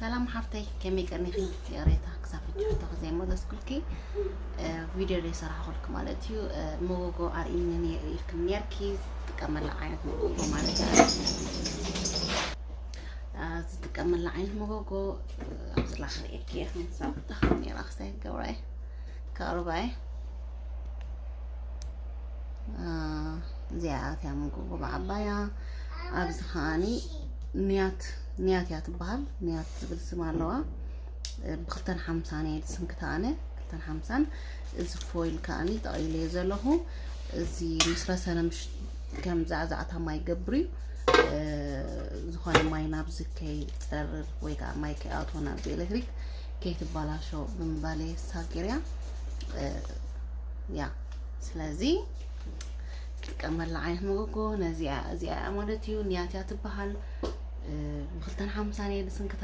ሰላም ሓፍተይ፣ ከመይ ቀኒኺ? ይቕሬታ ክሳብ ሕጂ ሕቶ ዘይመለስኩልኪ፣ እ፣ ቪድዮ ዘይሰራሕኩልኪ ማለት እዩ። እ፣ መጎጎ ኣርእይኒ ነይሩ ኢልክኒ ነይርኪ፣ ዝጥቀመላ ዓይነት መጎጎ ማለት እዩ። እ፣ ዝጥቀመላ ዓይነት መጎጎ፣ እ፣ ኣብዚ ላኽሪኤኪ እየ፣ ክንሳብ ተኽኒ ራኽሳይ ገብራይ ካርባይ። እ፣ እዚኣ እቲያ መጎጎ ብዓባያ። ኣብዚ ከዓኒ ንያት፣ ንያት እያ ትበሃል። ንያት ዝብል ስም ኣለዋ። እ፣ ብክልተን ሓምሳን እየ ዝስንክታ ኣነ፣ ክልተን ሓምሳን። እዚ ፎይል ከዓኒ ጠቕሊለዮ ዘለኹ። እዚ ምስ ረሰነ ምሽ-፣ ከም ዛዕዛዕታ ማይ ይገብር እዩ። እ፣ ዝኾነ ማይ ናብዚ ከይፀርር ወይ ከዓ ማይ ከይኣትዎ ናብዚ ኤሌክትሪክ ከይትበላሾ ብምባል እየ ሳጌርያ። እ፣ ያ፣ ስለዚ ትጥቀመላ ዓይነት መጎጎ ነዚኣ፣ እዚኣ እያ ማለት እዩ። ንያት እያ ትበሃል። እ፣ ብክልተን ሓምሳን እየ ዝስንክታ።